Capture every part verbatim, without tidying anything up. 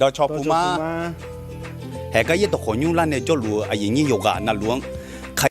Cawcaw pu ma. Haeq gar yaerdawq khawf nymr lar nae jawrluf-eu aqyuif nyir yawqghaq navluf-anr ka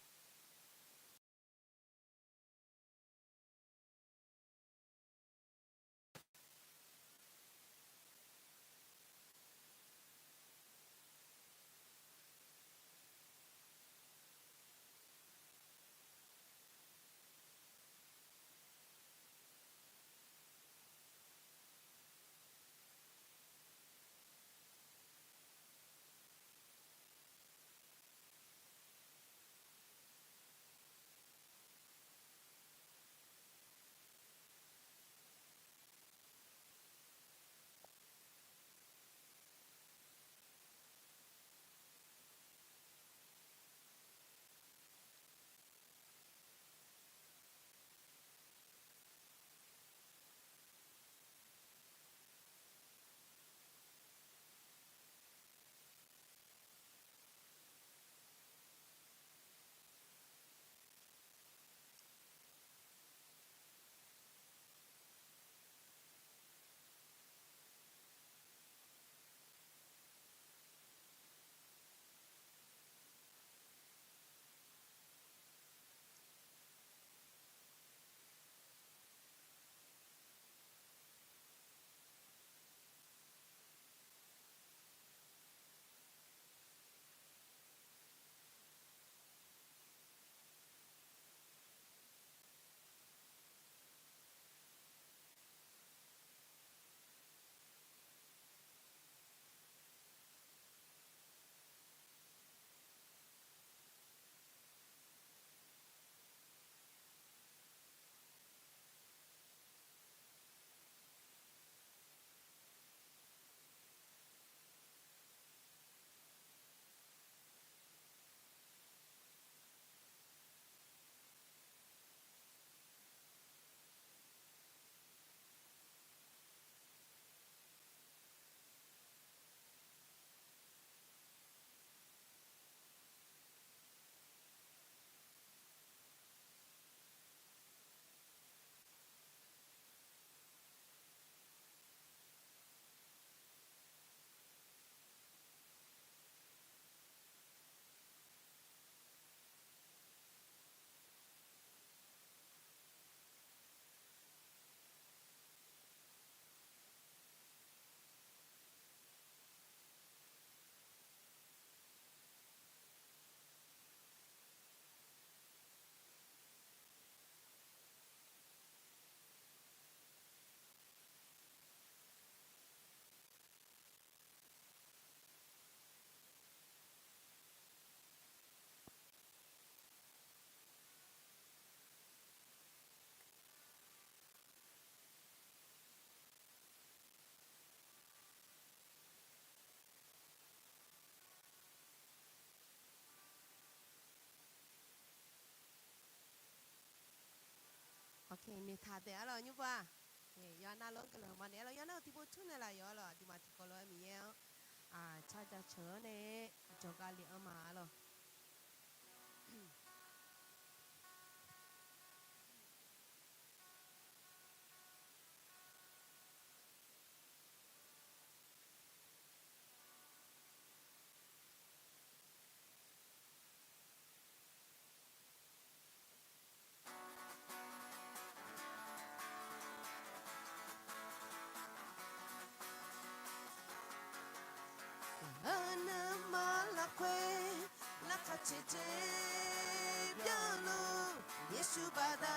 Oke, miqtaq daef-ar lawq nymr pov-aq. Yawqha navluf-anr guiqlanq maqnaeq-ar lawq, yawqha nar-eu tiqpov tur naeqlaf yawq-ar lawq, aqduimaf tiqkawv lof-aer Miqyaer-anr car jaceuq-awr nae jawrgar le-anr ma-ar lawq. Aqnuima lafkhoer laqkhaq caevdzae byanluf, Yeqsur baqda,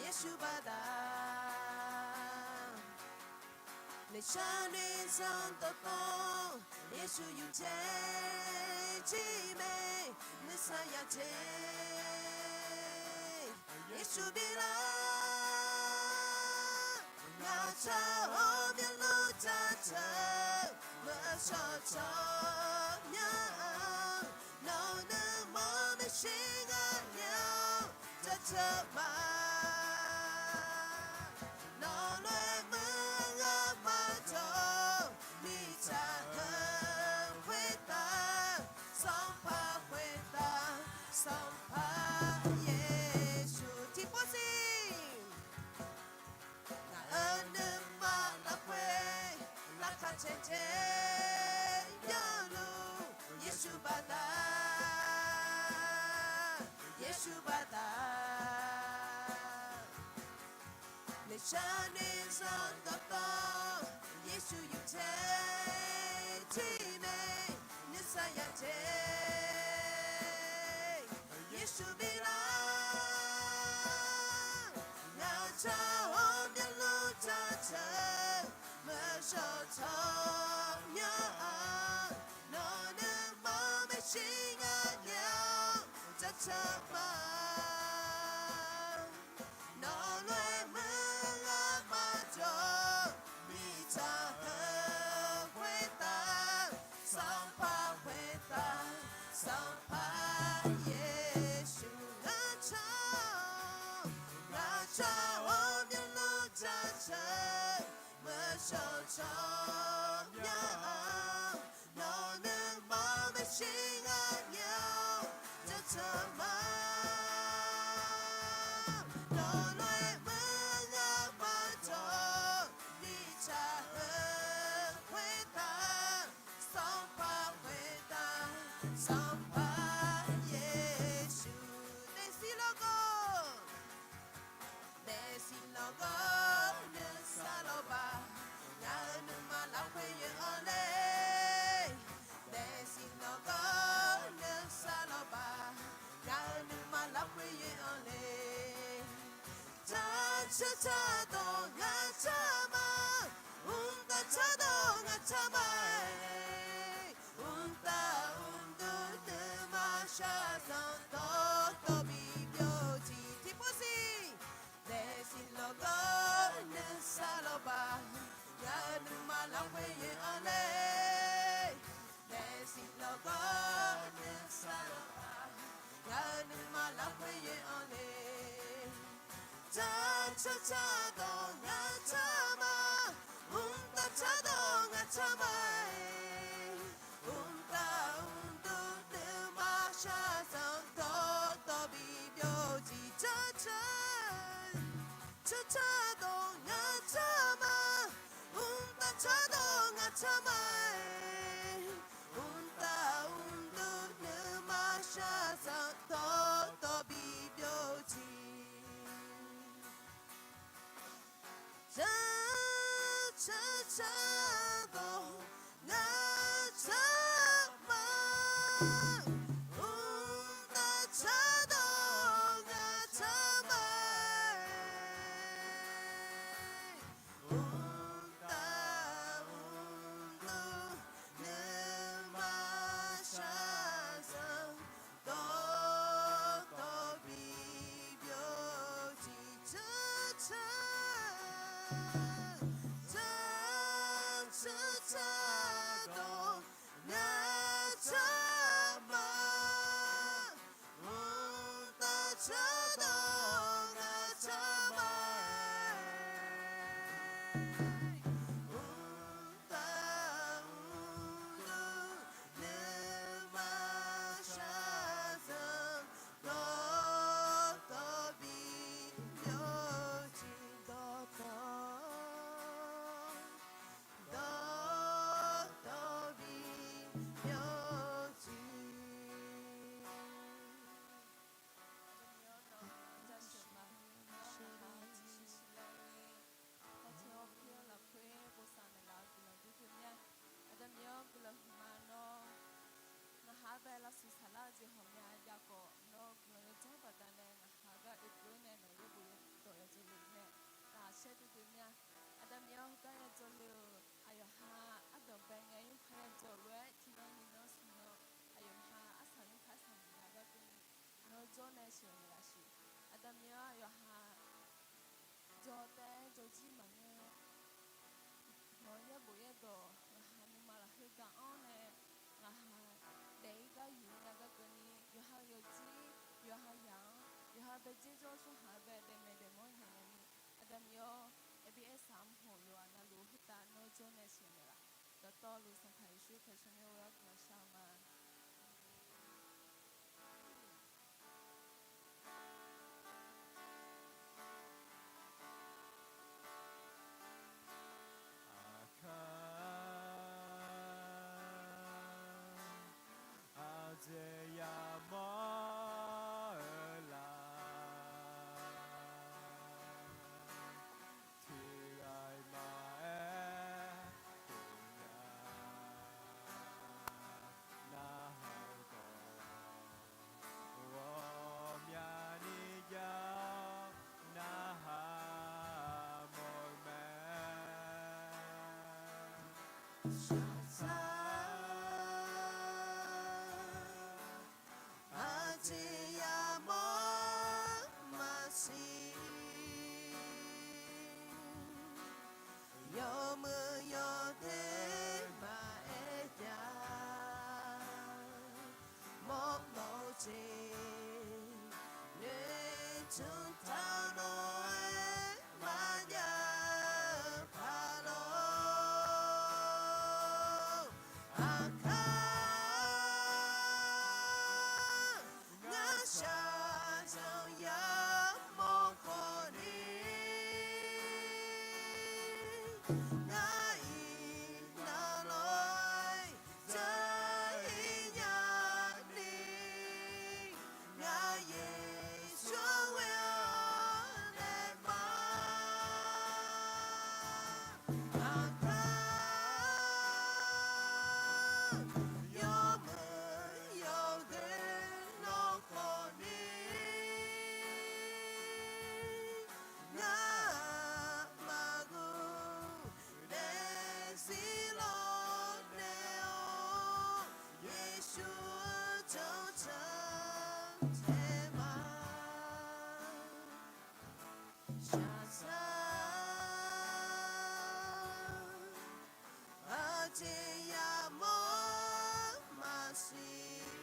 Yeqsur baqda. Noeqshaq noeqzanq dawqtawv, Yeqsur yuftae jir mae, nuisar ya tae, Yeqsur bilar. Ngaq tsaq-awr byanluf jaceuq, meuq shawr tsawrmyanr-anr, nawq-eu nuima maeqshi ngaq nya-awr jaceuq ma. Nawq lof-aer meuq ngar maqjawr, mirtsaq heu khoertav, Sanqpaq khoertav, Sanqpaq Yeqsur tiqpov siq. Ngaq-euq nuima lafkhoer Terbyanluf Yeqsur baqda, Yeqsur baqda. Leshar nuisar dawqtawv Yeqsur yuftaeq tiqnae nuisar ya taef. Yeqsur bi lar ngaq tsaq-awr byanluf taq teu meuqshawq tsawrmyanr-aq, nawq nuima maeqshi ngaq nya-awr jaceuq ma. Nawq lof-aer meuq ghaq maqjawr mirtsaq heu khoertav, Sanqpaq khoertav, Sanqpaq Yeqsur ngaq tsaq-awr, ngaq tsaq-awr byanluf taq teu meuqshawq tsawrmyanr-aq, nawq nuima maeqshi ngaq nya-awr jaceuq ma. Nawq lof-aer meuq ghaq maqjawr mirtsaq heu khoertav, Sanqpaq khoertav, Sanqpaq Yeqsur. Daefzir lawrgawr, daefzir lawrgawr nuisar lawrbaq, ngaq-euq nuima lafkhoer yoe-anr le. Daefzir lawrgawr nuisar lawrbaq, ngaq-euq nuima lafkhoer yoe-anr le. Taq ceuq taq dawq ngaq tsaq ma, mqtav tsaq dawq ngaq tsaq ma-aer, mqtav mqdui nuima shaqzanq dawqtawv bi byov-eu jeq tiqpov siq. Daefzir lawrgawr nuisar lawrbaq, ngaq-euq nuima lafkhoer yoe-anr le. Daefzir lawrgawr nuisar lawrbaq, ngaq-euq nuima lafkhoer yoe-anr le. Taq ceuq taq dawq ngaq tsaq ma, mqtav tsaq dawq ngaq tsaq ma-aer, mqtav mqdui nuima shaqzanq dawqtawv bi byov-eu jeq taq ceuq taq dawq ngaq tsaq ma, mqtav tsaq dawq ngaq tsaq ma-aer, mqtav mqdui nuima shaqzanq dawqtawv bi byov-eu jeq taq ceuq taq dawq ngaq tsaq ma, mqtav tsaq dawq ngaq tsaq ma-aer, mqtav mqdui nuima shaqzanq dawqtawv bi byov-eu jeq taq ceuq taq ceuq taq dawq ngaq tsaq ma, mqtav tsaq dawq ngaq tsaq ma-aer, mqtav mqdui nuima shaqzanq dawqtawv bi byov-eu jeq dawqtawv dawqtawv bi byov-eu jeq. Aqdui-anr nawq-anr jaceuq ma. Nawr ngaqha-anr tiqsiq siqle-awr ni, hawtae hawpir-anr lafkhoer bosav naeqlaf-eu guiqlanq dur dzoermya. Aqda Miqyaer-awr, guiqlanq huiqma nawr, ngaqha-anr bae lavshuif saflar-eu jeq ghawqmya jav khawf, nawr-eu guiqlanq yawdzanr baqdanae ngaqha gar oekeuv-awr nae nawq-euq yaerbof yaerdawq yadzaw lef-eu mae. Lafshaer duidui mya. Aqda Miqyaer-awr, heugar yadzaw le-euq aqyawf ha ardanq bae ngae, nymrpaq yadzaw lof-aer tiqnan nyiqnan smqnan aqyawf ha arsaq nymrpaq arsaq maqya gar keuvni, nawr jawr nae sheuqnaeq lafshuif. Aqda Miqyaer-awr, aqyawf ha jawr taef-aer jawrjir maqngeur. Nawq-euq yaerbof yaerdawq ngaqha nuima lafkhoer gar-anr nae, ngaqha daef-ir gar yuif nya gar keuvni, yawqha-euq yawqjir, yawqha yaq-anr, yawqha bae dzer jawr tsawrhaq-anr bae daef maeq daef mawr nyaef naeq ni, Aqda Miqyaer-awr, Ebenezer mrkhawf yawqghaq navluf khoertav nawr jawr nae sheuqnaeq laf. Dawqtawvluf Sanqpaq Yeqsur Kali tsawrmyanr-eu gar guiqlanq shar-eu ma. Aqkaq Jeq yamawr-eu laf, tiqghaq-iq maqaer, tiqghaq narhaq-eu dawq, ghawqmyani jav-awr narhaq mawf-eu mae. Shaqsar aqjeq yamawr maqsiq, yawmuiq yawdoer maqaer jav, mawrmawf-eu jeq noeqtmq taq lof-aer maqjav-eu paq lor. Aqkar ngar shaqzanq yamawr khawfni, ngar iqnan lof-aer dzaq-ir nya ni, ngar Yeqsur ghoe-awr naeq ma. Aqkar yawmuiq yawdoer lawkhawf ni, ngar maqguv daefzir lawr naeq-awr, Yeqsur janrtaq taef ma. Shaqzanq aqjeq yamawr maqsiq,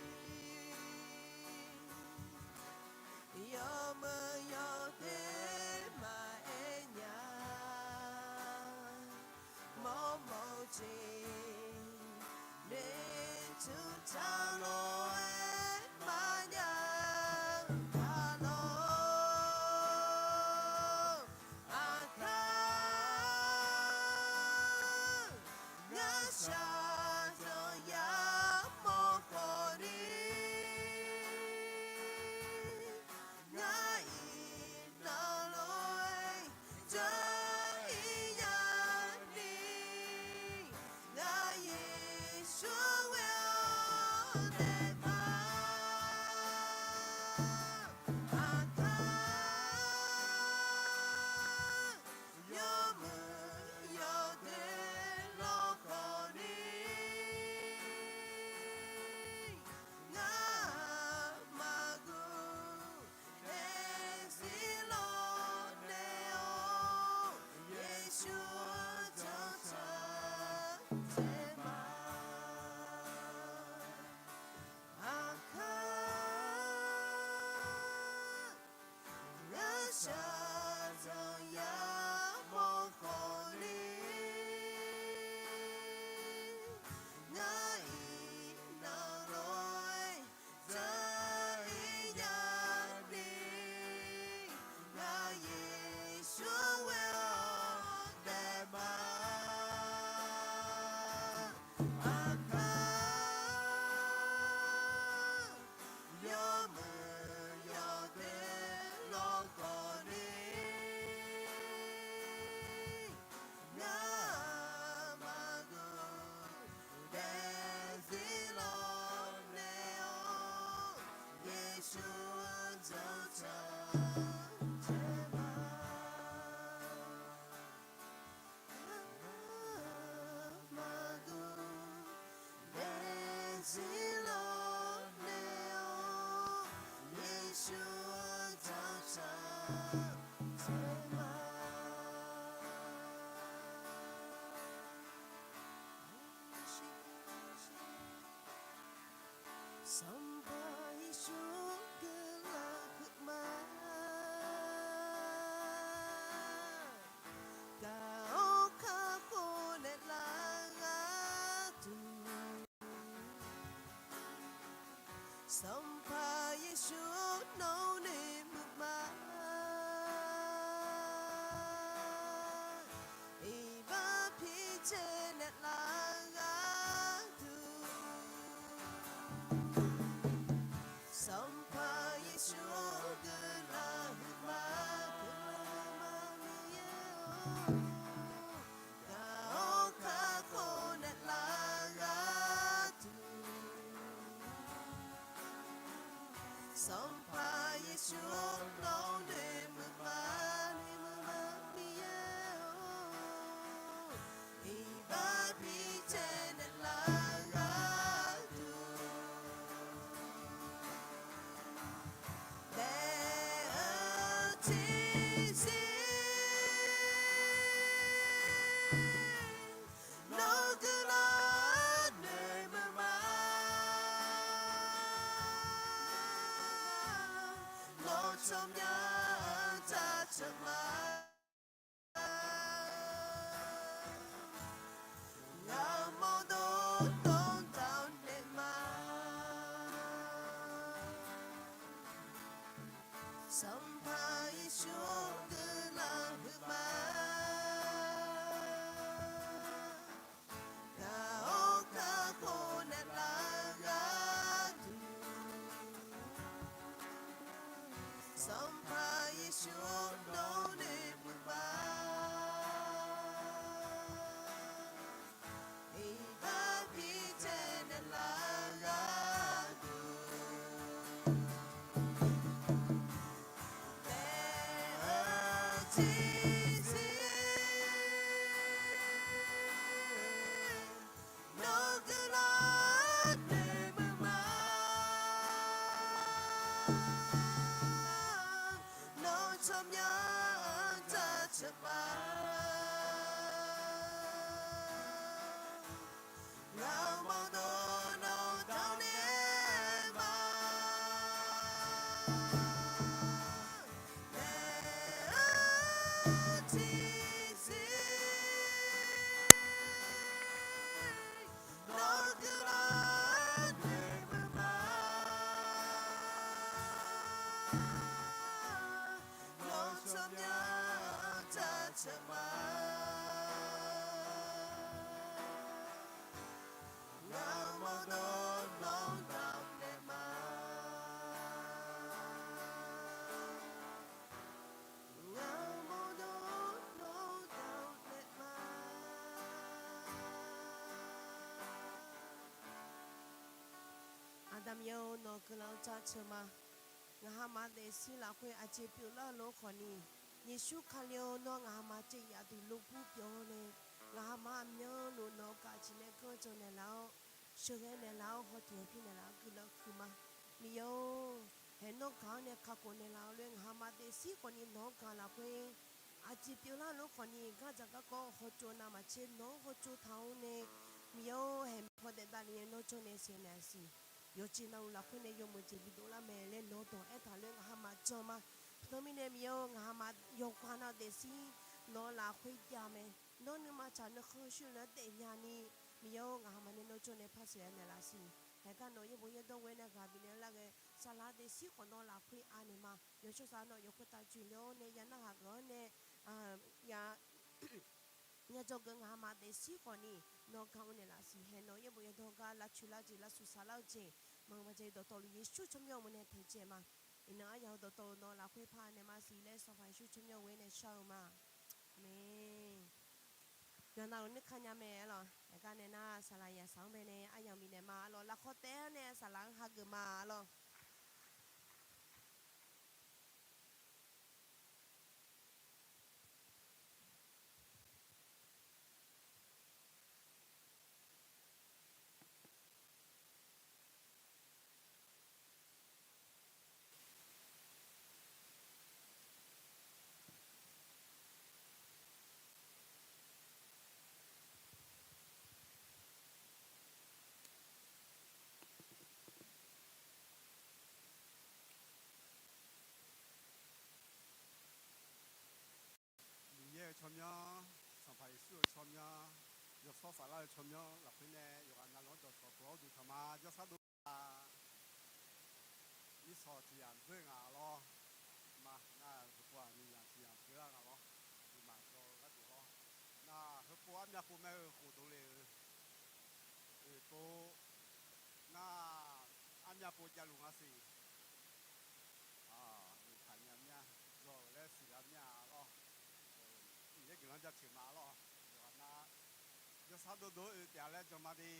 yawmuiq yawdoer maqaer nya, mawrmawf-eu jeq noeqtmq taq lof-aer maqjav-eu paq lor. Aqkar ngar shaqzanq yamawr khawfni, ngar iqnan lof-aer dzaq-ir nya ni, ngar Yeqsur ghoe-awr naeq ma. Aqkar yawmuiq yawdoer lawkhawf ni, ngar maqguv daefzir lawr naeq-awr, Yeqsur janrtaq taef ma. Aqkar ngar shaqzanq yamawr khawfni, ngar iqnan lof-aer dzaq-ir nya ni, ngar Yeqsur ghoe-awr naeq ma. Aqkar yawmuiq yawdoer lawkhawf ni, ngar maqguv daefzir lawr naeq-awr, Yeqsur janrtaq taef ma. Maqguv daefzir lawr naeq-awr, Yeqsur janrtaq taef ma. Sanqpaq Yeqsur guiqlanq huiqma, gaq-awr kakhof naeqlaf gharduq, Sanqpaq Yeqsur nawq-anr noeqmuiq ma. Iqbax pi caev naeqlaf gharduq, Shawrdanr nae muiqma ni muiqma Miqyaer-or, iqbax bicaev naeqlaf gharduq, daef-eu tiqzir nawr guiqlanq noeqmuiq ma. Nawr tsawrmyanr jaceuq ma. Ngaq-euq mawrdo dawrdawq naeq ma. Sanqpaq Yeqsur guiqlanq huiq ma. Ngaq-awr kakhof naeqlaf gharduq, Sanqpaq Yeqsur nawr noeqmuiq ma. Iqbax bicaev naeqlaf gharduq, daef-eu tiqzir nawr guiqlanq noeqmuiq ma. Nawr tsawrmyanr jaceuq ma. Ngaq-euq mawrdo dawrdawq naeq ma. Daef-eu tiqzir nawr guiqlanq noeqmuiq ma. Nawr tsawrmyanr jaceuq ma. Ngaq-euq mawrdo dawrdawq naeq ma. Ngaq-euq mawrdo dawrdawq naeq ma. Aqda Miqyaer-or, nawq guiqlanq jaceuq ma. Ngaq haqma daefzir lafkhoer aqjeq pyeuflar-eu lof khawfni, Yeqsur Kali-or, nawr ngaq haqma caev yaf duq lorgur pyeuf-awr nae, ngaq haqma aqmyanluf nawq-eu gaq jeq nae ganr jan naeqlaf-awr, sheuqghae naeqlaf-awr, hawteq hawpir naeqlaf-awr guiqlanq huiq ma. Miqyaer-or, haeq nawr gaq-anr nae kakhof naeqlaf-eu lof-aer ngaq haqma daefzir khawfni nawq-anr gaq lafkhoer, aqjeq pyeuflar-eu lof khawfni gardzaq garkawv hawtsov navmaqtser nawq-anr hawtsov taq-awr nae, Miqyaer-or, haeq maqpaw daef davni nawr jawr nae saeqnaeq-a siq. Yawqjeq navluf lafkhoer nae yawmuiq jeq bidov lar mae laer nawq-anr dawq aertaq lof-aer ngaq haqma jan ma. Teumirnae Miqyaer-or, ngaq haqma yawqghaq nav daefzir nawq-eu lafkhoer jav mae. Nawr nuima tsaq nuikhanr shuir-eu nar daefnya ni, Miqyaer-or, ngaq haqma nae nawr jawr nae par sheuqghae naeqlaf siq. Haeqgar nawq yaerbof yaerdawr ghoe nae ghaq bifnaeq lar ghae, saqlaq daefzir khawf nawq lafkhoer anaeq ma. Yawshawr saqlaq nawq yawkhoer taq joeqle-awr nae ya narhaq geuf-awr nae, ya nya dzawgeuf ngaq haqma daefzir khawfni nawq-anr gaq-awr naeqlaf siq. Haeq nawq yaerbof yaerdawr gar lavcoeq lar jeq lavshuif saqlar-eu jeq maqngeur maqjav-eu dawqtawvluf Yeqsur tsawrmyanr-eu ghawrmawr nae taejae ma. Iqnan aryaq-eu dawqtawvluf nawq lafkhoer par naeq ma siq laer Sanqpaq Yeqsur tsawrmyanr-eu ghawrmawr nae shar-eu ma. Aqmeq. Yawqnan-euq nuikar nya mae arlawq. Haeqgar nae nar saqlaq yaqsaq-anr bae nae aryamq bifnaeq ma arlawq. Lafkhawr taef-aer nae saqlaq-anr hageuf ma arlawq. Miqyaer-euq tsawrmyanr, Sanqpaq Yeqsur-euq tsawrmyanr, yawshawr saflar-eu tsawrmyanr lafkhoer nae yawqghaq navluf-anr dawqcawq puq-awr duq taq ma. Jawrshar dov-a. Mirtsaq tiq yamq dzeur-eu nga lawr. Ma, nar heupov-aq miqzaq tiq yamq dzeur-a nga lawr. Uqmaq dzaw-eu gharduq lawr. Nar heupov armyav pov mae-eu khofdov le-eu. Oeqpov nar armyav pov javluf nga siq. Noeqtaq nya myav dzaw-euq laer siqlar myav lawr. Miqyaer guiqlanq jaceuq ma lawr. Yawqghaq nar jawrshar dovdov-aer oe taef-a laer jan ma de.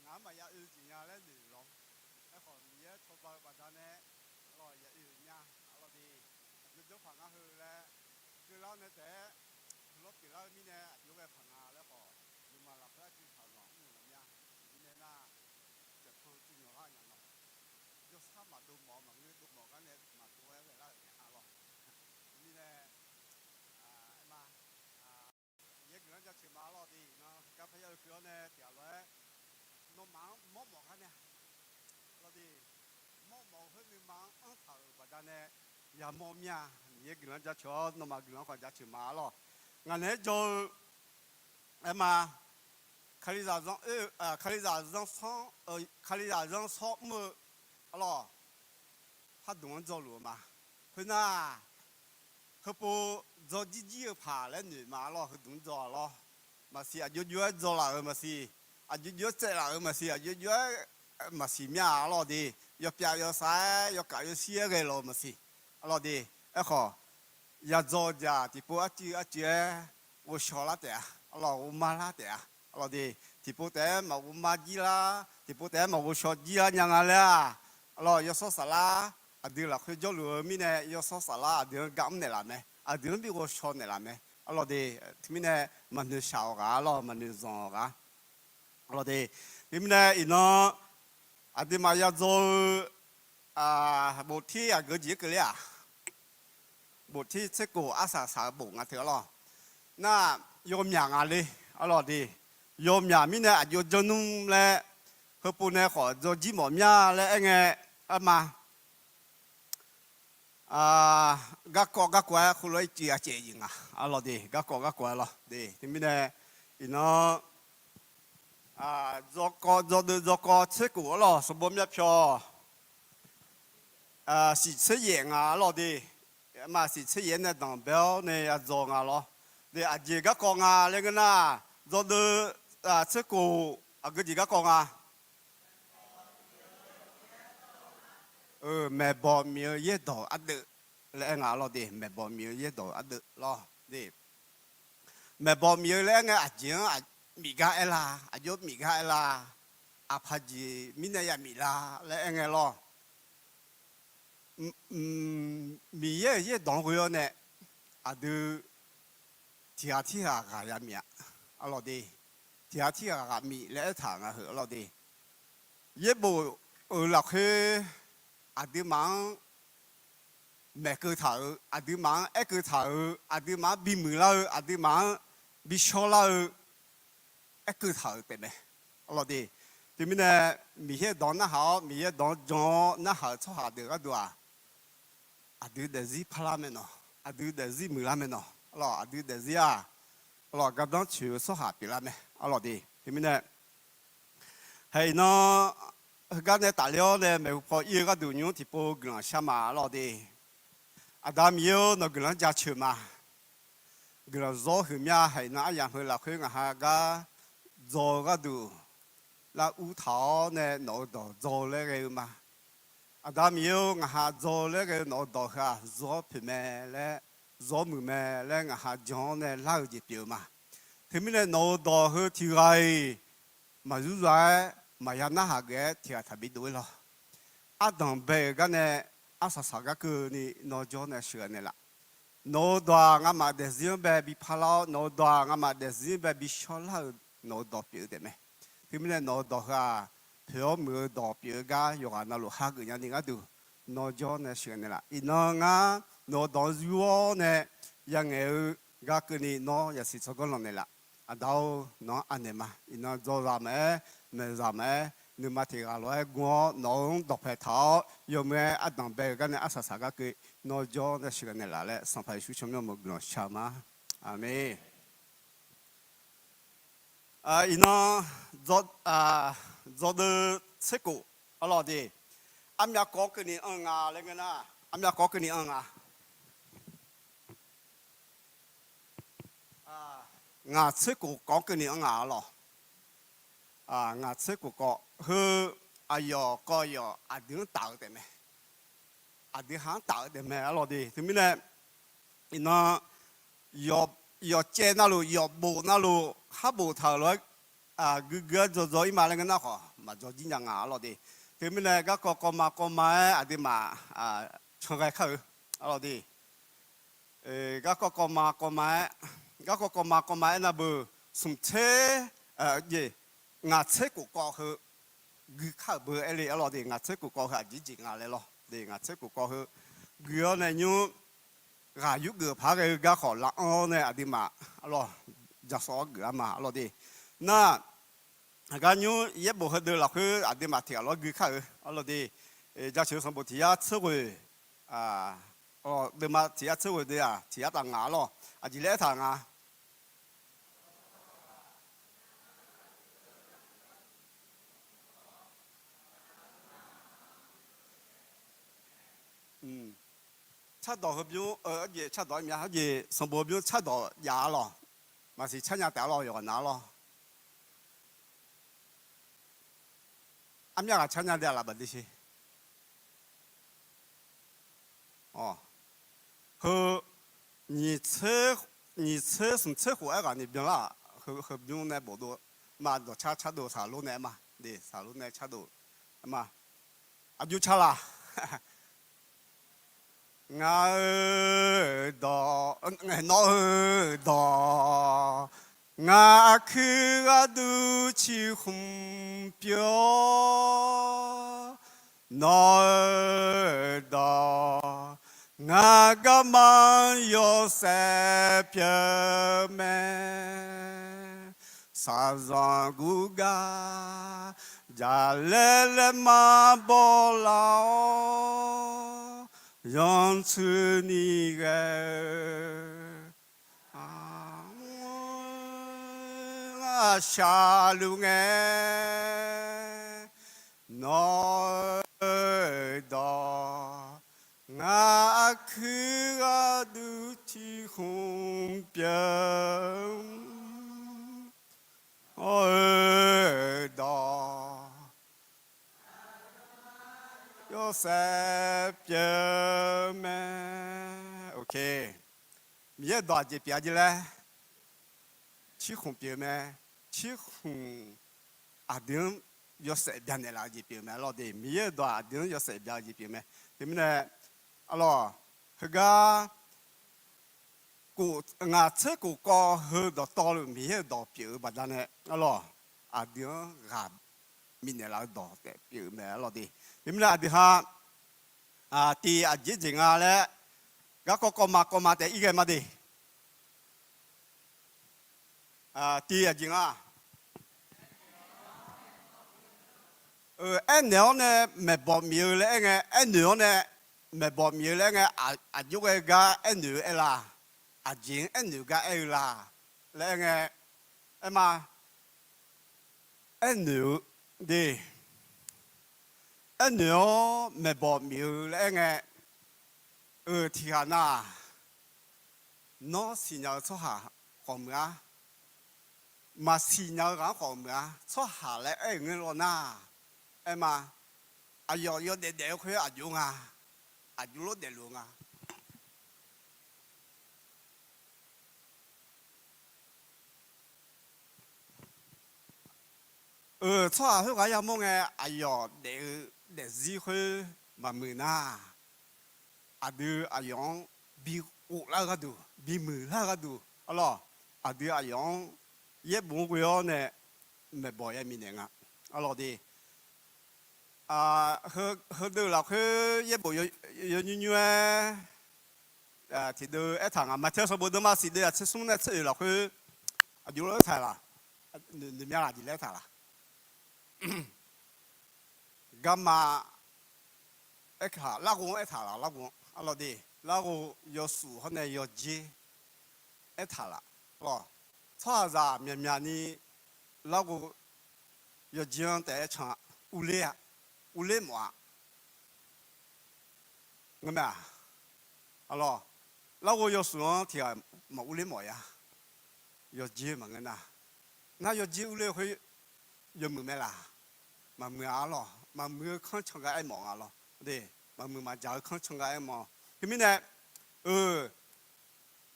Ngaq-anr maqya oe jeq nya laer noeq lawr. Aerkhawf Miqyaer cawba-eu baqdanae Lawr, ya oe-euq mya, arlawr de. Aqjox janr paq ngar heu laer keuvlar-awr nae taef-aer, heulof pyeuflar-eu mirnae aqjox ghae paq nga laer khawf, nuima lafkhoer arcuiv taq-euq zanq mr-euq mya. Teumirnae nar, caevpan tsuif nyawq lar nya nawq. Jawrshar maqdov mawf-eu maqngeur, dov mawf gar nae maqdov-aer ghae lar-euq mae arlawr. Teumirnae, aer ma, Miqyaer guiqlanq jaceuq ma arlawr de. Iqnan heugar parya-eu keuv-awr nae tiqghaq lof-aer, nawmaf-anr mawrmawf gar nae, arlawr de, mawrmawf-eu khoer nuima-anr anrtaq-euq baqdanae yamawr mir-a. Miqyaer guiqlanq jaceuq-awr nawmaf guiqlanq khawf jaceuq ma arlawr. Ngaq naeq-aer jawr-eu, aer ma, Kalizaq zanr oe-eu, Kalizaq zanr sanr, Kalizaq zanr sawr mr-eu arlawr, khardmq-anr dzawluf-eu ma. Khoernar, heupov dzawr jir jir-eu paq laer noeq ma arlawr, heudmq-anr dzaw arlawr. Maqsiq, aqjox jox-aer dzaw laf-euq maqsiq, aqjox jox-aer tsaev laf-euq maqsiq, aqjox jox-aer maqsiq mya arlawr de. Yawpyav yawsav-aer yawkaf yawshir-aer ghae laf-eu maqsiq, arlawr de. Aerkhawf, yadzaw dzaq tiqpov arcuiv arcuiv-aer ghovshaw lar taef-a, arlawr, ghovmar lar taef-a, arlawr de. Tiqpov taef-aer maqghovmar jir lar, tiqpov taef-aer maqghovshaw jir lar nya nga laer-aq, arlawr, yawshawr saflar aqdui lafkhoer jawrluf-eu mirnae, yawshawr saflar aqdui-anr gar mr naeqlaf mae, aqdui-anr bi ghovshaw naeqlaf mae, arlawr de. Teumirnae maqnoeq shaq-awq ghaq arlawr, maqnoeq zanq-awq ghaq, arlawr de. Teumirnae iqnan aqduimaf yadzaw-eu boftir aqgeu jeq-aer keuvler-aq, boftir tserkof arsaq saq-eu bof nga teu arlawr. Nar, yawmyaq nga le, arlawr de. Yawmyaq mirnae aqjox janr nmr laer, heupov nae khawf dzawr jir mawf mya laer aer ngae, aer ma. Garkawv garkawv-aer khoerlof-aer ircuf-a caev jeq nga, arlawr de. Garkawv garkawv-aer lawr de. Teumirnae iqnan, dzawkawv dzawdeuv dzawkawv tserkof arlawr, sanqbof myavpyawq siqtser yaef nga arlawr de. Maqsiq tser yaef-aer nae danqbae-awr nae yadzaw nga lawr de. Aqjeq garkawv nga laer ngeur nar, dzawdeuv tserkof aqgeu jeq garkawv nga. Maeqbawq miq-eu yaerdawq ardeuv laer aer nga lawr de. Maeqbawq miq-eu yaerdawq ardeuv lawr de. Maeqbawq miq-eu laer aer ngae, aqjeq-anr mif gar aer la, aqjox mif gar aer la, aqpaq jeq mirnae ya mif la laer aer ngae lawr. Miqyaer-euq yaerdawq-anr ghoe-awr nae aqdui tiqghaq tirghaq ghaq ya mif-a, arlawr de. Tiqghaq tirghaq ghaq mif laer aertaq nga heu arlawr de. Yaerbof-euq lafkhoer aqduimaf-anr maeqkeuv taq-euq, aqduimaf-anr aerkeuv taq-euq, aqduimaf-anr bimuiq lar-eu, aqduimaf-anr bishawr lar-eu, aerkeuv taq-euq taefmae, arlawr de. Teumirnae Miqyaer dawq-anr narhaq-awr, Miqyaer dawq-anr jan-awr narhaq-euq tsawrhaq deuq gharduq-aq, aqdui daefzir parlar mae nawq, aqdui daefzir muiqlar mae nawq, arlawr, aqdui daefzir-aq, arlawr, gardanr tsoeq-eu tsawrhaq pyeuflar mae, arlawr de. Teumirnae Haiq iqnan heugar nae tafler-awr nae maeqhu paw ir-eu gharduq nymr tiqpov guiqlanq shar ma, arlawr de. Aqda Miqyaer-or, nawq guiqlanq-anr jaceuq ma. Guiqlanq zawr huiq mya. Haiq iqnan aryamq heu lafkhoer ngaq ha gar dzaw-eu gharduq lar ur taq-awr nae nawq-euq dawq dzaw-eu laer ghae-eu ma. Aqda Miqyaer-or, ngaq ha dzaw-eu laer ghae-eu nawq-euq dawq heu-aq zawr poeq mae laer, zawr muiq mae laer ngaq ha jan-awr nae lar-eu jeq pyeuf-eu ma. Teumirnae nawq-euq dawq heu tiq ghaq-iq maqzur za-aer maqya narhaq geuf-aer tiq ghaq taqbi dov-ir lawr. Ardanq bae-euq gar nae arsaq saq gar keuvni nawr jawr nae sheuqghae naeqlaf. Nawq-euq dawq-aq ngamaf daefzir-anr bae bi parlar-awr, nawq-euq dawq-aq ngamaf daefzir-anr bae bi shawrlar-euq nawq-euq dawq pyeuf-eu taefmae. Teumirnae nawq-euq dawq heu-aq poeq-awr muiq-eu dawq pyeuf-eu gar yawqghaq navluf hageuf nyani gharduq nawr jawr nae sheuqghae naeqlaf. Iqnan ngar nawq-euq dawq-anr yur-awr nae yangaeq-eu gar keuvni nawr yasiq tsawrganr lanq naeqlaf. Aqda-or, nawq-anr anaeq ma. Iqnan dzawzaq maqaer, maeqzaq maqaer, nuima tiq ghaq lof-aer gu-awr nawq-euq-anr dawqpae taq-awr yawmuiq-aer ardanq bae-eu gar nae arsaq saq gar keuv nawr jawr nae sheuqghae naeqlaf laer Sanqpaq Yeqsur tsawrmyanr mawq-eu guiqlanq shar-eu ma. Aqmeq. Iqnan dzawdeuv tserkof arlawr de, armyav kawv-anr keuvni anr-eu nga laer ngeur nar, armyav kawv-anr keuvni anr-eu nga. Ngaq tserkof kawv-anr keuvni anr nga arlawr. Ngaq tserkof kawv heu aqyawf kawv yawf aqdui-anr taf-eu taefmae. Aqdui ha-anr taf-eu taefmae arlawr de. Teumirnae iqnan yawqcaev navluf, yawqbof navluf, khar boftaq-euq lof-aer guiqguiq-aer dzaw dzaw-ir ma laer ngeur nar khawf, maqdzaw jir nya nga arlawr de. Teumirnae garkawv kawvma kawvma-aer aqduimaf can ghae kar-eu, arlawr de. Garkawv kawvma kawvma-aer, garkawv kawvma kawvma-aer nar beu, smq tser, jeq, ngaq tser khof kawv heu gui kar-euq beu aer le, arlawr de. Ngaq tser khof kawv heu aqjeq jeq nga laer lawr de. Ngaq tser khof kawv heu gui-awr nae nymr ghaq yurgeuf paq-aer ghae-eu gar khawf laf anr-awr nae aqduimaf, arlawr, jaqsawv-awr geuf-a ma, arlawr de. Nar, aqgar nymr yaerbof heudeuq lafkhoer aqduimaf tiq ghaq lawr gui kar-eu, arlawr de. Jaceuq sanqbof tiq yar tser ghoeq, deuvma tiq yar tser ghoeq deuq-aq tiq yar taf ngaq, arlawr. Aqjeq laer aertaq nga. Cardawq heubymr, jeq cardawq mya, jeq sanqbof heubymr cardawq jav-a lawq. Maqsiq car nya taef-a lawq, yawqghaq nav-a lawr. Armyav ghaq car nya de-a laf baqdui sher. Heu, nyiq tser smq tser khof-aer ghaq ni byanlar-aq, heubymr nae bofdov ma, dawqcar cardov saqlor nae ma, de, saqlor nae cardov ma. Aqjox car laq. Ngaq-euq dawq, nawr-euq dawq, ngaq aqkuir gharduq ciqkhmq pyeuf-awr, nawr-euq dawq, ngaq garma yawshaef pyeuf-eu mae. Shaqzanq gurgar jaqlaer laer maqbaw laf-awr, yancuini ghae-eu shaqluf ngae, nawr-euq dawq, ngaq aqkuir gharduq ciqkhmq pyeuf-eu, nawr-euq dawq, yawshaef pyeuf-eu mae. Miqyaer-euq dawq aqjeq pyeuf-a jeq laer, cirkhmq pyeuf-eu mae. Cirkhmq aqdui-anr yawshaef byanaeq laf-eu jeq pyeuf-eu mae, arlawr de. Miqyaer-euq dawq aqdui-anr yawshaef bya-eu jeq pyeuf-eu mae. Teumirnae, arlawr, heugar ngaq tser khof kawv heu dawqtawvluf Miqyaer-euq dawq pyeuf-eu baqdanae, arlawr, aqdui-anr ghaq bifnaeq laf-eu dawq taef pyeuf-eu mae, arlawr de. Teumirnae aqdui ha, tiq aqjeq jeq nga laer, garkawv kawvma kawvma taef-aer ir ghae ma de. Tiq aqjeq nga. Aernaeq-awr nae maeqbawq mif-eu laer aerngae, aernoeq-awr nae maeqbawq mif-eu laer aerngae, aqjox ghae gar aernoeq-eu aer la? Aqjeq-anr aernoeq gar aer-eu la laer aerngae, aer ma. Aernoeq-eu de. Aernoeq-awr maeqbawq mif-eu laer aerngae, eu, tiq ghaq nar-aq, nawr siqnya-eu tsawrhaq khawf meuq-ar, maqsiq nya-eu ghaq-anr khawf meuq-ar, tsawrhaq laer aer-euq ngeur law nar, aer ma, aqyawf yawdaef daef-eu khoer aqjox nga, aqjox lof daefluf-eu nga. Eu, tsawrhaq khoerghaq yamawr ngae, aqyawf daef-eu daefzir khoer maqmuiq nar, aqdui aqyawf-anr bighof lar-eu gharduq, bimuiq lar-eu gharduq, arlawr, aqdui aqyawf-anr yaerbof-anr ghoe-awr nae maeqbawq ya mifnaeq nga, arlawr de. Heudeuq lafkhoer yaerbof yawnymr nymr-aer tiqdeuv aertaq nga. Maqtae sanqbof deuvma siq deuv-aq tser smr nae tser oeq lafkhoer aqjox lof aertaq laq? Noeqmya ghaq jeq laer aertaq laq? Garma aertaq, larghov-anr aertaq laq? Larghov-anr, arlawr de. Larghov yawshuif hawr nae yawjer aertaq laf? Tsawrhaqzaq myaqmyaq ni larghov yawjer-anr taef-aer can-a, urler-a, urler mawf-a. Ngeur mae-aq, arlawr, larghov yawshuif-anr tiq ghaq maqurler mawf-a. Yawjer maqngeur nar, nar yawjer urler-eu khoer yawmuiq mae laq? Maqmuiq-a, arlawr. Maqmuiq-eu kanr can gar aermawf nga lawr. Maqmuiq maqjaq-eu kanr can gar aermawf. Teumirnae, eu,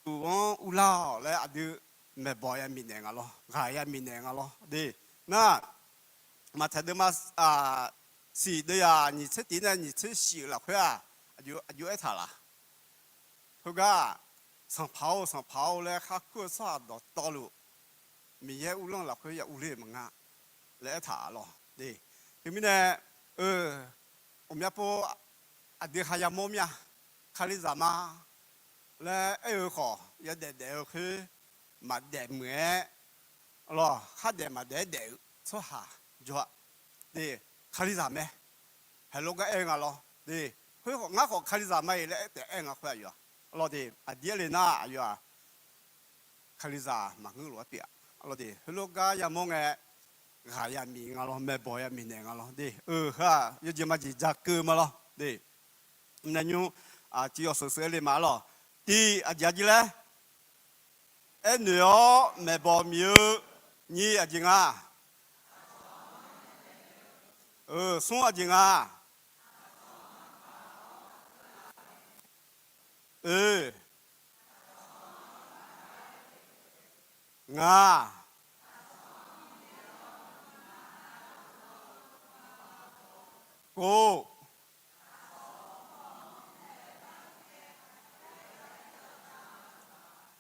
uq-anr urlar-awq laer aqdui maeqbawq ya mifnaeq nga lawr, ghaq ya mifnaeq nga lawr de. Nar, maqtaeq deuvma, aq, Siq deuv yaq nyiq tser tiq nae nyiq tser shif-euq lafkhoer-aq, aqjox aertaq laf? Khoergar, Sanqpaq-or, Sanqpaq-or laer khar kur-eu tsawrhaq dawqtawvluf, Miqyaer uvlanr lafkhoer ya urler-euq maqnga laer aertaq lawq. Teumirnae, eu, ghawqmya pov aqdui ha yamawr mir-a, Kalizaq ma laer aer-eu khawf, yadaef daef-eu khoer maqdaef muiq-aer, lawq, khardaef maqdaef-aer daef-eu tsawrhaq jawr-a. Kalizaq mae. Haeqlor gar aer-eu nga lawr. Khoer ngar khawf Kalizaq ma-iq laer aer taef aer-eu nga khoer aqyawf-aq. Lawq, aqdir aer le nar aqyawf-aq, Kalizaq maqngeur lof-aer pyeuf-a. Lawq, heulof gar yamawr ngae, ghaq yamif nga lawr, maeqbawq yamif naeq nga lawr. Eu, heu-aq yawjeq majeq ja keuv ma lawr. Nae nymr, aqciv yawseuq seuq aer le ma lawq. Tiq, aqjeq aqjeq laer aernoeq-awr maeqbawq mif-eu. Nyiq, aqjeq nga. Eu, smr, aqjeq nga. Oe, nga. Kov.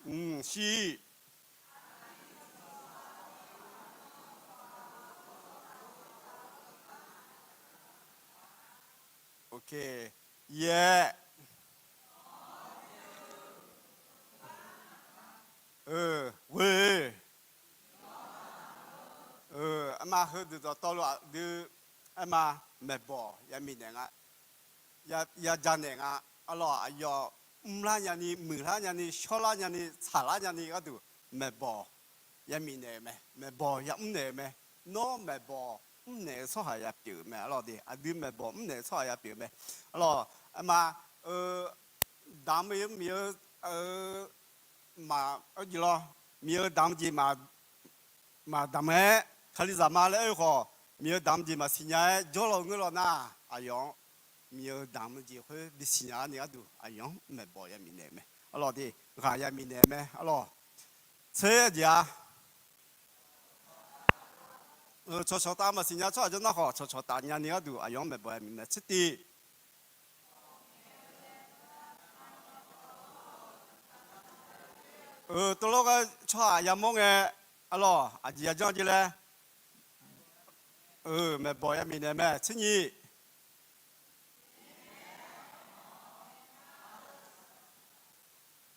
Mq, shif. Yaeq. Eu, ghoe. Eu, aerma heudeuq dawqtawvluf aqdui aerma maeqbawq yamif naeq nga, ya janaeq nga. Arlawq, aqyawf mrlar nyani, muiqlar nyani, shawrlar nyani, tsaqlar nyani gharduq maeqbawq yamif naeq-euq mae, maeqbawq yamr naeq-euq mae. Nawr maeqbawq mrnaeq-eu tsawrhaq ya pyeuf-euq mae. Arlawq, aqdui maeqbawq mrnaeq-eu tsawrhaq ya pyeuf-eu mae. Arlawq, aerma, eu, damq-eu miq-eu, eu, maq, arjeq lawr, miq-eu damq jeq maqdamq-aer, Kalizaq ma laer aer-eu khawf, miq-eu damq jeq maqsiq nya-aer jawrlawq ngeur law nar, aqyawf-anr miq-eu damq jeq khoer bisiq nya-ar ni gharduq aqyawf-anr maeqbawq yamif naeq-eu mae. Arlawq, ghaq yamif naeq-eu mae. Arlawq, tser jeq-a. Eu, cawqcawq tav maqsiq nya tsawrhaq jawr nar khawf, cawqcawq taf nya ni gharduq aqyawf-anr maeqbawq yamif naeq tser tiq. Eu, tawvlawr ghae tsawrhaq yamawr ngae, arlawq, aqjeq yajanr jeq laer, eu, maeqbawq yamif naeq mae. Tser nyiq.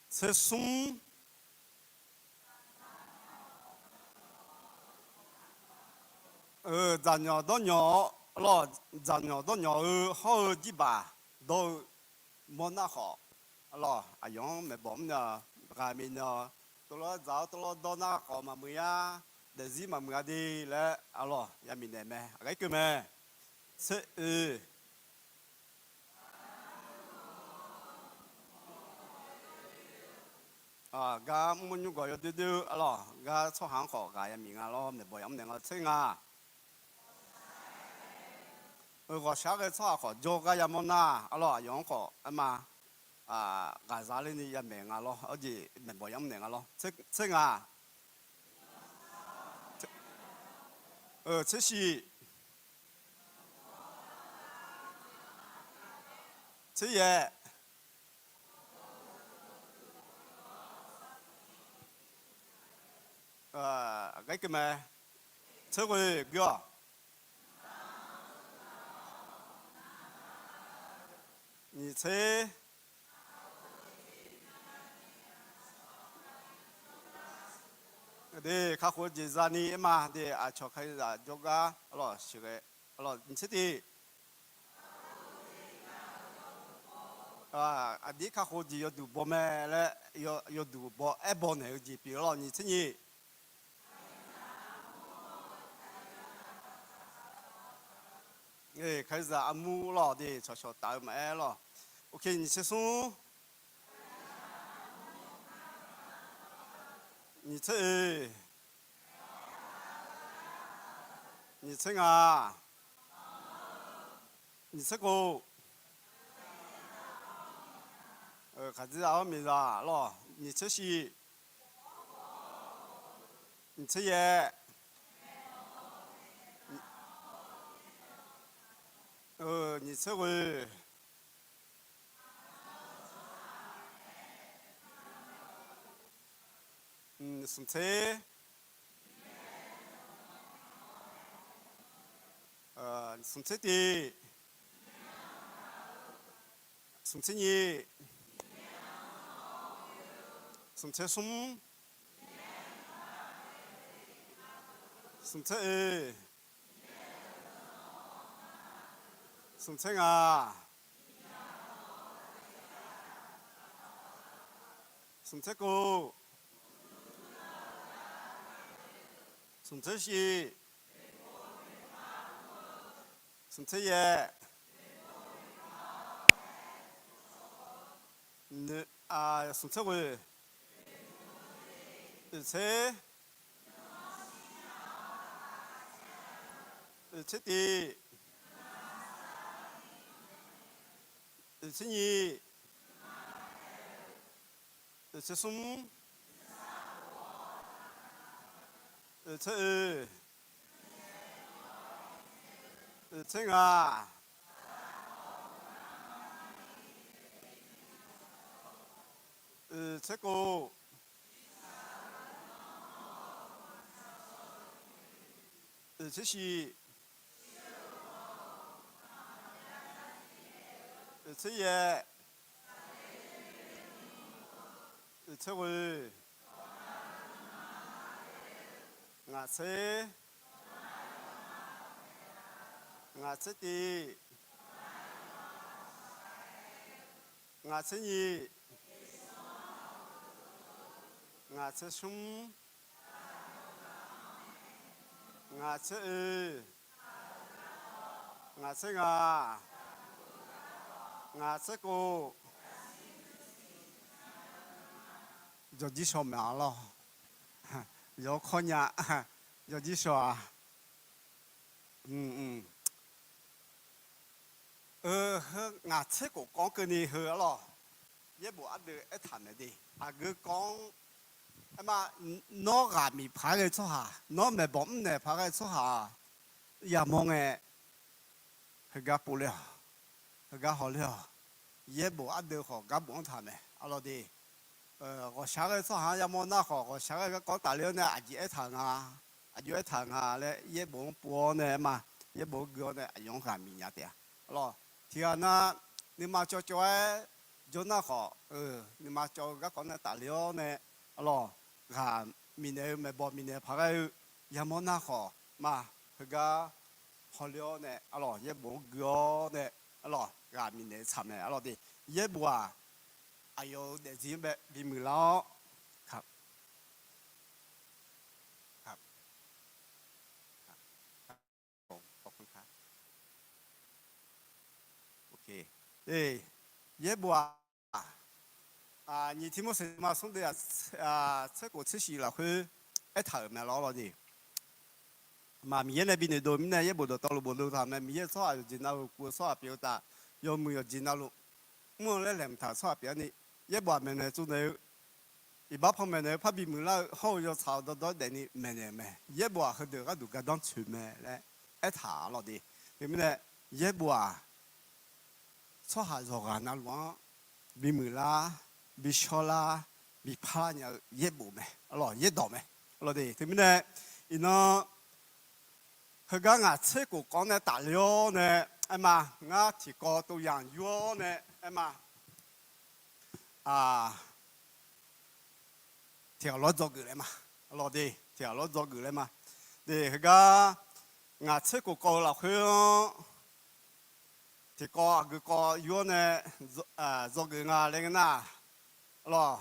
Tser smr. Eu, dzaqnyawq dawrnyawq-awr, arlawq, dzaqnyawq dawrnyawq-eu hawr-eu jirbaq dawr-eu mawrnar khawf, arlawq, aqyawf-anr maeqbawq mrnaeq-awq, ghaq mif naeq-awq. Tawvlawr dzaq-awr tawvlawr dawr nar khawf maqmuiq-ar, daefzir maqmuiq-a de laer, arlawq, yamif naeq mae. Aqgar keuv mae. Tser oe. Gar mrmawr nymr gawq yawdoer doer-eu, arlawq, gar tsawrhaq-anr khawf ghaq yamif nga lawr, maeqbawq yamr naeq nga. Tser nga. Eu, ghawqshaq ghae tsawrhaq khawf jawrgar yamawr nar, arlawq, aqyawf-anr khawf aerma ghaqzaq ler ni yamaeq nga lawr, arjeq maeqbawq yamr naeq nga lawr. Tser nga. Eu, tser shif. Tser yaeq. Aqgar keuv mae. Tser ghoe gui-awq. Nyiq tser. De, kakhof-eu jeq zani aerma de, aqcawq Kalizaq jawrgar, arlawq, sheuqghae, arlawq, nyiq tser tiq. Aqdir kakhof-eu jeq yawduq baw mae laer, yawduq baw aerbaw naeq-eu jeq pyeuf-awr lawq, nyiq tser nyiq. Kalizaq armur lawq de, cawqcawq taf-eu maqaer lawq. Nyiq tser smr. Nyiq tser oe. Nyiq tser nga. Nyiq tser khof. Khaqdzerzaq-awr miqzaq lawq, nyiq tser shif. Nyiq tser yaeq. Nyiq tser ghoe. Smq tser. Smq tser tiq. Smq tser nyiq. Smq tser smr. Smq tser oe. Smq tser ngaq. Smq tser kov. Smq tser shiq. Smq tser yaeq. Smq tser ghoe. Oeq tser. Oeq tser tiq. Oeq tser nyiq. Oeq tser smr. Oeq tser oe. Oeq tser ngaq. Oeq tser kov. Oeq tser shiq. Oeq tser yaeq. Oeq tser ghoe. Ngaq tser. Ngaq tser tiq. Ngaq tser nyiq. Ngaq tser smr. Ngaq tser oe. Ngaq tser ngaq. Ngaq tser kov. Jawrjir shaw maeq-a lawr. Yawkawr nya. Jawrjir shaw-aq. Eu, ngaq tser khof kawv-anr keuvni heu-a lawr. Yaerbof ardeuv aertaq maeq de. Aqgeu kawv-anr aerma, nawr ghaq miq paq-aer ghae tsawrhaq, nawr maeqbawq mrnaeq paq-aer ghae tsawrhaq yamawr ngae, heugar pov ler-awq. Heugar hawler-awq. Yaerbof ardeuv khawf garbof-anr taq mae arlawr de. Ghawqshaq ghae tsawrhaq-anr yamawr nar khawf, ghawqshaq ghae garkawv-anr tafler-awr nae aqjeq aertaq nga. Aqjox aertaq nga laer yaerbof-anr pov-awr nae aerma, yaerbof-anr gui-awr nae aqyawf-anr ghaq miqnya taef-a. Arlawr, tiqghaq nar, nuima cawv cawv-aer jawr nar khawf, nuima cawv-eu garkawv nae tafler-awr nae, arlawr, ghaq miqnaeq-eu maeqbawq miqnaeq paq ghae-eu yamawr nar khawf ma, heugar hawler-awr nae arlawr yaerbof-anr gui-awr nae, arlawr ghaq miqnaeq-eu tsaq mae arlawr de. Yaerbof-aq, aqyawf-euq daefzir-anr bae bimuiq lar-awr, yaerbof-aq, nyiq Tirmorseq ma smr deuv-aq, tser khof tser shiq lafkhoer aertaq-euq mae lawr lawr de. Maq Miqyaer nae binoeq dov mirnae yaerbof dawqtawvluf bof dov taq mae. Miqyaer-euq tsawrhaq yawqjeq navluf, kuv-eu tsawrhaq pyeuf-eu taf, yawmuiq yawqjeq navluf mr-eu laer laeqhmq taq-euq tsawrhaq pyeuf-anr ni, yaerbof-aq maeqnaeq tsovnaeq-eu, iqbax panmaeq naeq-eu parbi muiqlar-eu hawr-eu yawtsaq-awr dawrdawr-aer daefni maeqnaeq-euq mae. Yaerbof-aq heudeuq gharduq gardanr tsoeq mae laer aertaq lawr de. Teumirnae yaerbof-aq tsawrhaq yawqghaq navluf-anr bimuiq lar, bishawr lar, bipar lar nya-eu yaerbof mae, arlawr yaerdawq mae, arlawr de. Teumirnae iqnan heugar ngaq tser khof kawv-anr nae tafler-awr nae aerma, ngar tiqkawv tov yamq yur-awr nae aerma, tiqghaq lawr dzawgeuf laer ma, arlawr de, tiqghaq lawr dzawgeuf laer ma. De heugar ngaq tser khof kawv-eu lafkhoer-anr tiqkawv aqgeu kawv yur-awr nae dzawgeuf nga laer ngeur nar, arlawr,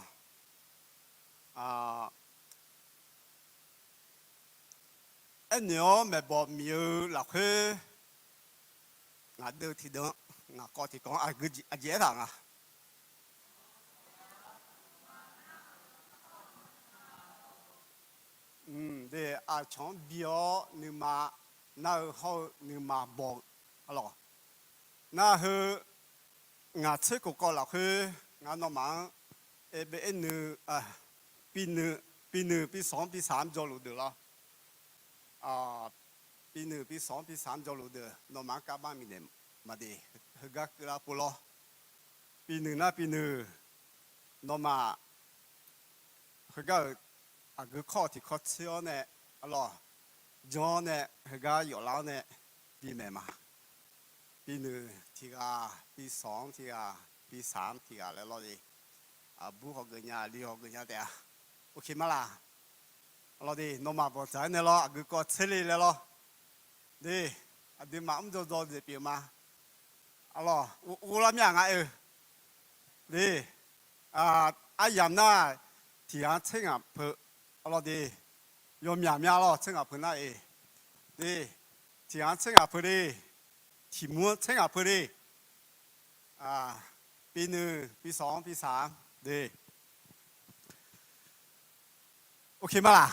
aernaeq-awr maeqbawq miq-eu lafkhoer ngaq deuv tiqdeuv-anr ngaq kawv tiqkawv-anr aqjeq aertaq nga. De, aqcawq-anr bi-awr nuima nar-eu hawr-eu nuima baw-eu, arlawr, nar heu ngaq tser khof kawv lafkhoer ngar nawmaf-anr aer bae aer nuiv, pinuiv, pinuiv pisawq-anr pisaq-anr jawrluf deuq lawr. Pinuiv pisawq-anr pisaq-anr jawrluf deuq nawmaf-anr kar bar miqnaeq maqde, heugar keuvlar pov lawr. Binuiq nar binuiq, nawmaf heugar-euq aqgeu kawr-eu tiqkawv tser-awr nae, arlawq, jan-awr nae heugar yawflar-awr nae bimaeq ma. Binuiq tiq ghaq, bisanq-anr tiq ghaq, bisaq-anr tiq ghaq laer lawr de. Aqbur hawgeuf nya, aqli hawgeuf nya taef-a. Ok ma laq? Arlawq de, nawmaf bawqdzaq-aer nae lawr, aqgeu kawv tser le laer lawr. De, aqduimaf mr dzaw dzaw dzaeq pyeuf ma. Arlawq, ghov lar mir-aq nga oe. De, aryamq nar, tiq ghaq-anr tser ngaq peu, arlawq de, yawmyaq mya lawr, tser ngaq peu nar-iq. De, tiq ghaq-anr tser ngaq peu de, tiq mur-anr tser ngaq peu de. Binuiq, bisanq-anr, bisaq-anr de. Ok ma laq?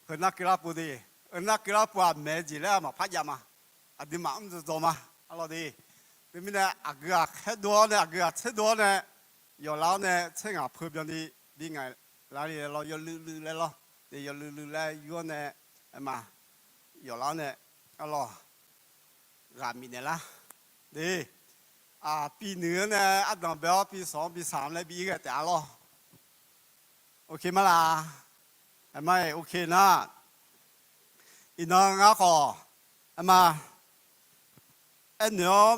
Heunar keuvlar pov de. Heunar keuvlar pov-aq, maeq-eu jeq laer-aq maqpar jav ma. Aqduimaf mr dzaw dzaw ma. Arlawq de, teumirnae aqgeu ghaq khaerdov-awr nae, aqgeu ghaq tserdov-awr nae, yawflar-awr nae tser ngaq peu byanni bi ngaeq lar le laer lawr, yawluiv luiv laer lawr. De, yawluiv luiv laer yur-awr nae, aerma, yawflar-awr nae, arlawq, ghaq miqnaeq lar. De, binuiq-anr nae ardanq bae-awr bisanq-anr bisaq-anr laer bi ir ghae taef-a lawr. Ok ma laq? Aerma-iq ok nar, iqnan ngar khawf, aerma, aernoeq-awr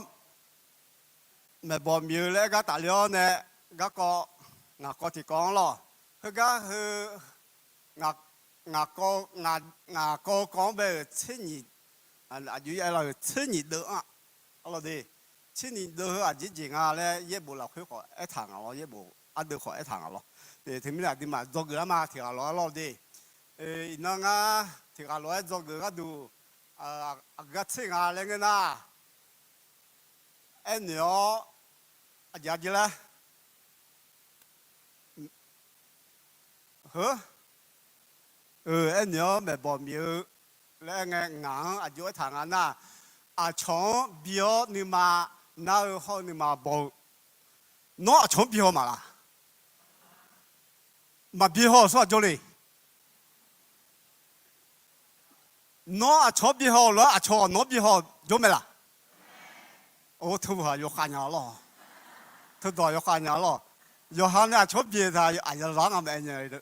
maeqbawq mif-eu laer aer gar tafle-awr nae, garkawv, ngaq kawv tiqkawv-anr lawr. Heugar heu, ngaq kawv, ngaq kawv kawv-anr bae-euq tser nyiq, aqjox-aer lar-euq tser nyiq deuv-anr-aq, arlawq de, tser nyiq deuv heu aqjeq jeq nga laer yaerbof lafkhoer khawf aertaq ngaq lawr, yaerbof ardeuv khawf aertaq ngaq lawr. De, teumirnae aqduimaf dzawgeuf lar ma, tiq ghaq lof-aer lawr de. Iqnan ngar tiq ghaq lof-aer dzawgeuf gharduq, aqgeu gar tser nga laer ngeur nar, aernoeq-awr, aqjeq aqjeq laer, heu, aernoeq-awr maeqbawq mif-eu laer aer ngae, ngaq-anr aqjox aertaq nga nar, aqcawq-anr bi-awr nuima nar-eu hawr-eu nuima baw-eu. Nawr aqcawq-anr bi haw maq laq? Maqbi haw-euq sawr aq jawr le. Nawr aqcawq-anr bi haw-euq lof-aer aqcawq nawq-anr bi haw-euq jawr mae laq? Or, teughaq yawkhav nya lawr. Teudawq yawkhav nya lawr. Yawqha nae aqcawq-anr bi-eu taq aqyawf zaq-anr ngamaf aer nya-eu.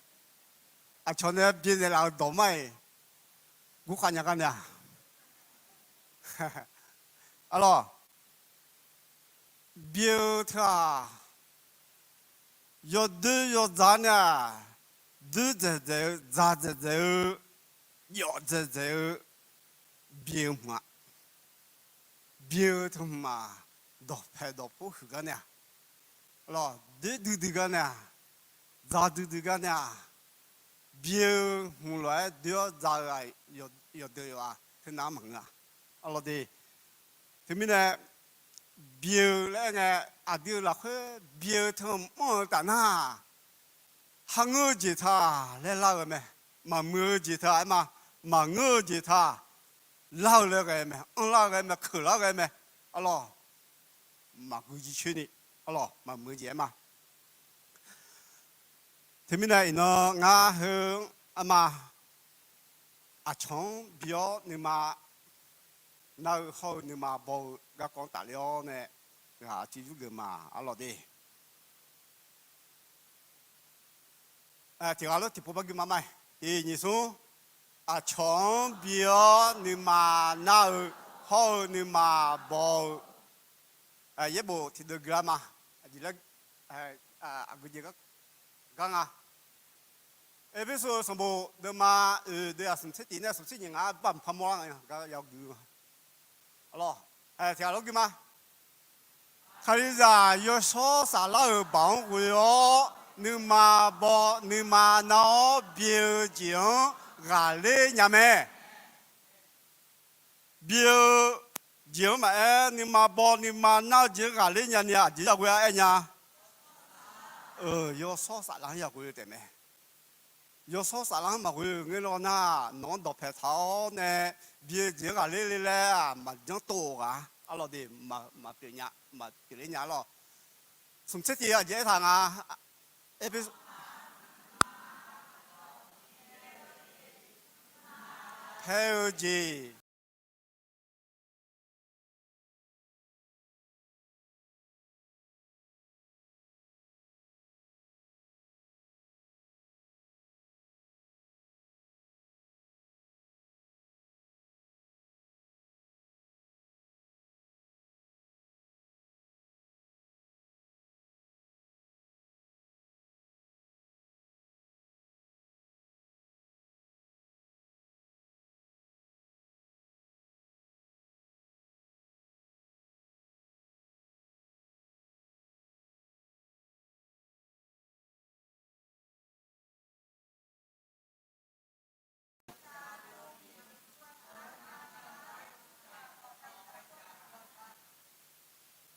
Aqcawq nae bi naeqlaf-euq dawq mar-iq, gurkhav nya gar nae-aq, arlawq, bi-eu teu-aq, yawdoer yawdzaq nae-aq, doer dzaeqdzaeq-eu, dzaq dzaeqdzaeq-eu, jawf dzaeqdzaeq-eu, bi-eu hmq-a. Bi-eu teu hmq-aq, dawqpaeq dawqpov huiq gar nae-aq, arlawq, doer duidui gar nae-aq, dzaq duidui gar nae-aq, bi-eu hmq lof-aer doer-awr dzaq-eu-aq, yawqdeuq yawf-aq teunav-anr maqngeur-a. Arlawq de, teumirnae, bi-eu laer aer ngae, aqdui-euq lafkhoer bi-eu teu mr-eu taf nar, ha ngeur-eu jeq taq laer lar-eu mae. Maqmuiq-eu jeq taq aer ma. Maqngeur-eu jeq taq lar-eu laer ghae mae, anrlar-eu ghae mae, keuqlar-eu ghae mae. Arlawq, maqgui jircoer ni, arlawq, maqmuiq-eu jeq aer ma. Teumirnae iqnan ngar heu, arma, aqcawq-anr bi-awr nuima nar-eu hawr-eu nuima baw-eu garkawv-anr tafler-awr nae, ghaq civ yurgeuf ma, arlawq de. Tiq ghaq lof tiqpov bar gui ma ma. Tiq nyiq smr, aqcawq-anr bi-awr nuima nar-eu hawr-eu nuima baw-eu, yaerbof tiqdeuv gui-a ma. Aqjeq laer, aqgeujeq gar nga. Erpersu-eu sanqbof deuvma oeq deuv-aq smq tser tiq nae smq tser nyiq ngaq-anr bamq parmawr lar nga gar yagui ma. Arlawq, tiq ghaq lof gui ma. Kalizaq yawshawr saflar-euq baoq-anr ghoe-awr nuima baw nuima nar-awr bi-eu jeq-anr ghaqler nya mae. Bi-eu jeq-anr maqaer, nuima baw nuima nar-eu jeq-anr ghaqler nyani aqjeq yaghoe-a aer nya. Yawshawr saflar-anr yaghoe-eu taef mae. Yawshawr saflar-anr maqghoe-eu ngeur law nar, nawq-anr dawqpaeq taq-awr nae bi-eu jeq-anr ghaqler le laer-aq maqjanr tov-eu ghaq-a. Arlawq de, maqpyeuf nya, maqpyeuf ler nya lawr. Smq tser tiq aqjeq aertaq nga. Erpersu, paer-eu jeq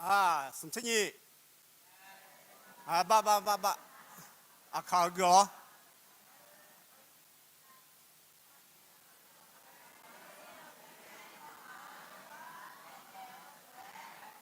Aq, smq tser nyiq. Aq, bar bar bar bar. Aqkaq-eu geuf-awr.